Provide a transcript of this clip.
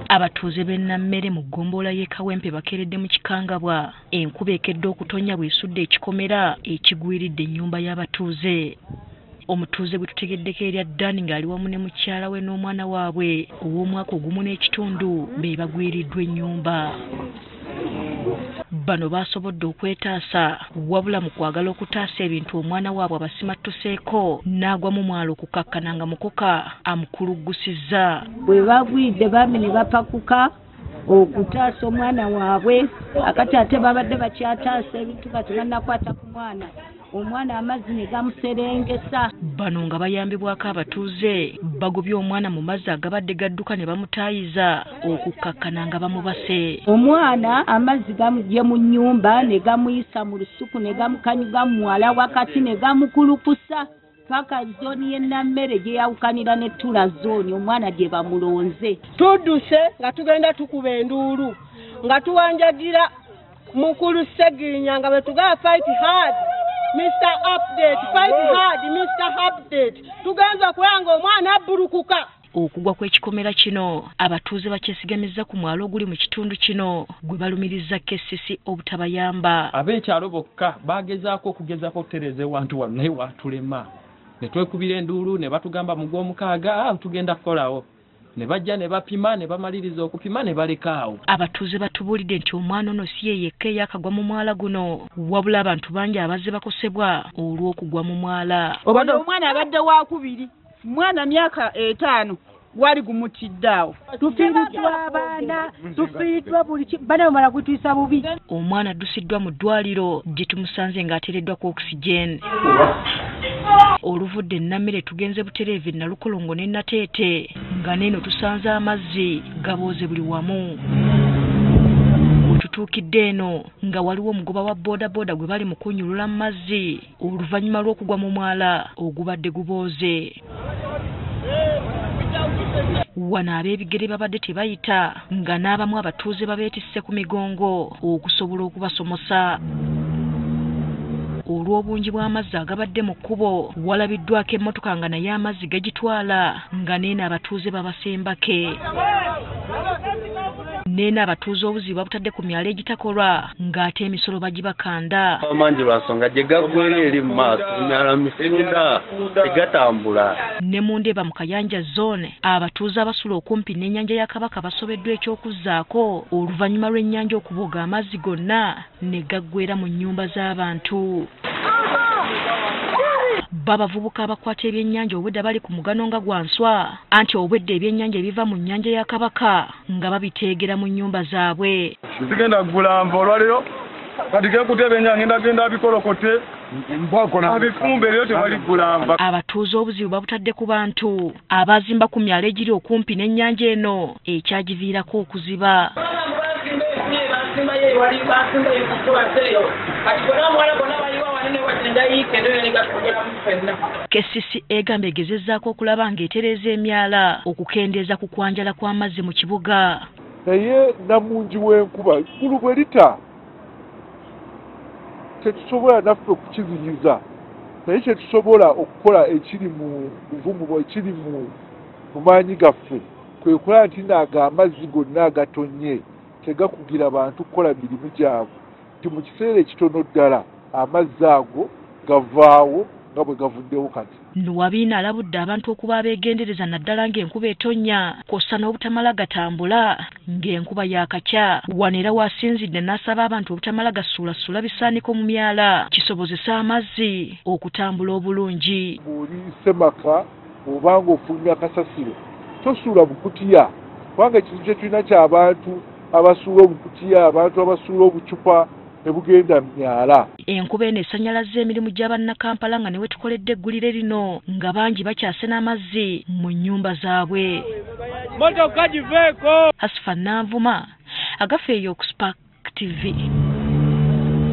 Abatuuze b'e Nammere mu ggombolola y'e Kawempe bakeeredde mu kikangabwa. Enkuba ekedde okutonnya bw'esudde ekikomera ekigwiridde ennyumba y'abatuuze. Omutuuze gwe tutegeddeko erya Dani ng'ali wamu ne mukyala we n'omwana waabwe ow'omwaka ogumu n'ekitundu be bagwiriddwa ennyumba. Bano baasobodde okwetaasa wabula mu kwagala okutaasa ebintu omwana waabwe abasimattuseeko n'agwa mu mwalo okukakkana nga mukoka amukuluggusizza. Bwe bagwidde bambi ne bapakuka okutaasa omwana waabwe, akati ate babadde bakyataasa ebintu nga tebannakwata ku mwana, omwana amazzi ne gamuserengesa. Bano nga bayambibwako abatuuze bagobye omwana mu mazzi agabadde gadduka ne bamutaayiza okukkakkana nga bamubase. Omwana amazzi gamuggye mu nnyumba ne gamuyisa mu lusuku ne gamukanyuga mu mwala wakati ne gamukulukusa paka zooni y'e Nammere gye yawukanira ne Ttula zooni omwana gye bamulonze. Tudduse nga tugenda tukuba enduulu nga tuwanjagira mukulu Ssegirinya nga bwe tugamba fight hard Mr. Update, fight hard Mr. Update. Tugenza okulanga omwana abbulukuka. Okugwa kw'ekikomera kino abatuuze bakyesigamizza ku mwalo oguli mu kitundu kino gwe balumiriza KCC obutabayamba. Ab'ekyalo bokka bagezaako okugezaako okutereeza ewantu wano naye watulema. Ne twekubira enduulu ne batugamba mu gw'omukaaga tugenda kukolawo. Ne bajja ne bapima ne bamaliriza okupima ne baleka awo. Abatuuze batubuulidde nti omwana ono si ye yekka eyakagwa mu mwala guno, wabula abantu bangi abazze bakosebwa olw'okugwa mu mwala. Obadde omwana abadde waakubiri, mwana myaka 5 gwali gumutidde awo. Tufiiriddwa abaana, tufiiriddwa buli bana bamala kutuyisa bubi. Omwana addusiddwa mu ddwaliro gye tumusanze ng'ateereddwa ku oxygen. Oluvudde Nammere tugenze butereevu e Nalukolongo ne Nateete nga n'eno tusanze amazzi gabooze buli wamu. Tutuukidde eno nga waliwo omugoba wa boodabooda gwe bali mu kunnyulula mu mazzi oluvannyuma lw'okugwa mu mwala ogubadde gubooze. Wano ab'ebigere babadde tebayita nga n'abamu abatuuze babeetisse ku migongo okusobola okubasomosa. Olw'obungi bw'amazzi agabadde mu kkubo walabiddwako emmotoka nga naye amazzi gagitwala nga n'eno abatuuze babasembake. N'eno abatuuze obuzibu babutadde ku myalo egitakolwa ng'ate emisolo bagibakanda. Amangi lwa nsonga gye gaggwera eri mu maaso, emyala misunda tegatambula. Ne mu Ndeeba mu Kayanja zone abatuuze abasula okumpi n'ennyanja ya Kabaka basobeddwa eky'okuzzaako oluvannyuma lw'ennyanja okubooga amazzi gonna ne gaggwera mu nnyumba z'abantu. Babavubuka abakwata ebyennyanja obwedda bali ku mugano nga gwa nswa, anti obwedda ebyennyanja ebiva mu nnyanja ya Kabaka nga babiteegera mu nnyumba zaabwe. Sigenda kugula nva olwaleero kati kekuta ebyennyanja ngenda abikolokote abifumbe leero tewali kugula nva. Abatuuze obuzibu babutadde ku bantu abazimba ku myalo egiri okumpi n'ennyanja eno ekyagiviirako okuziba. KCC egamba egezezzaako okulaba ng'etereeza emyala okukendeeza ku kwanjala kw'amazzi mu kibuga. Naye namungi w'enkuba ggulu bwe lita tetusobola naffe okukiziyiza, naye kyetusobola okukola ekiri mu buvumu ekiri mu maanyi gaffe kwe kulaba nti naago amazzi gonna agatonnye tegakugira bantu kukola mirimu gyabwe, nti mu kiseera ekitono ddala amazzi ago gavaawo nga bwe gavuddewo kati. Nuwabiina alabudde abantu okuba abeegendereza naddala ng'enkuba etonnya kw'ossa n'obutamala gatambula ng'enkuba yaakakya. Wano era waasinzidde n'asaba abantu obutamala gasuulasuula bisaaniko mu myala kisobozese amazzi okutambula obulungi. Bw'oli ssemaka oba ng'ofulumya kasasiro tosuula bukutiya, kubanga ekintu kye tulina ky'abantu abasuula obukutiya, abantu abasuula obucupa ne bugenda myala. Enkuba eno esannyalazza emirimu gya bannakampala nga ne we tukoledde eggulire lino nga bangi bakyase n'amazzi mu nnyumba zaabwe. Motoka giveeko. Hasifa Nanvuma, agafeeyo ku Spark TV.